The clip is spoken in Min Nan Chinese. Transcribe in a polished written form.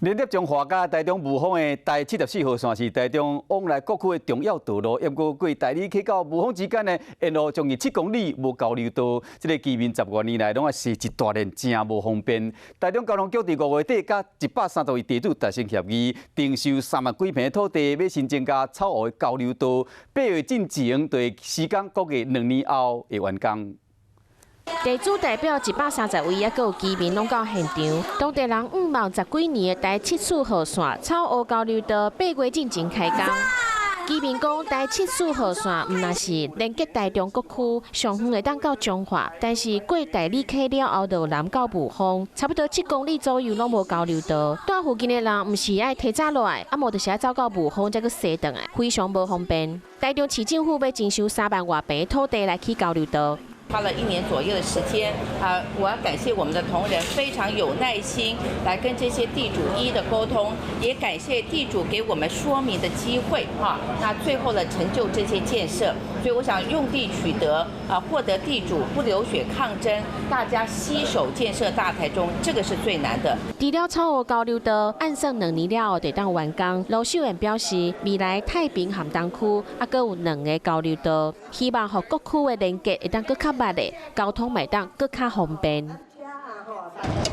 連接彰化佮台中霧峰的台74號線是台中往來各區的重要道路，毋過過大里溪到霧峰之間的沿路將近7公里無交流道，這个居民10外年來攏愛踅一大輪，誠無方便。台中交通局佇5月底佮130位地主達成協議，徵收3萬幾坪的土地，欲新增加草湖的交流道，8月進前對時間估計2年後會完工。地主代表130位，猶閣有居民攏到現場。當地人向望十幾年的台74號線草湖交流道8月進前開工。居民講，台74號線毋但是連結台中各區，上遠會當到彰化，但是過大里溪了後，就南到霧峰，差不多7公里左右攏無交流道。蹛附近的人毋是愛提早落來，啊無就是愛走到霧峰才閣踅轉來，非常無方便。台中市政府欲徵收3萬外坪土地來起交流道。花了一年左右的時間，啊，我要感謝我們的同仁非常有耐心來跟這些地主一一的溝通，也感謝地主給我們說明的機會，哈，那最後呢成就這些建設，所以我想用地取得啊，獲得地主不流血抗爭，大家攜手建設大台中，這個是最難的。除了草湖交流道，按算2年了後就當完工。盧秀燕表示，未來太平和東區猶閣有兩个交流道，希望予各區的連結會當閣較密的，交通會當閣較方便。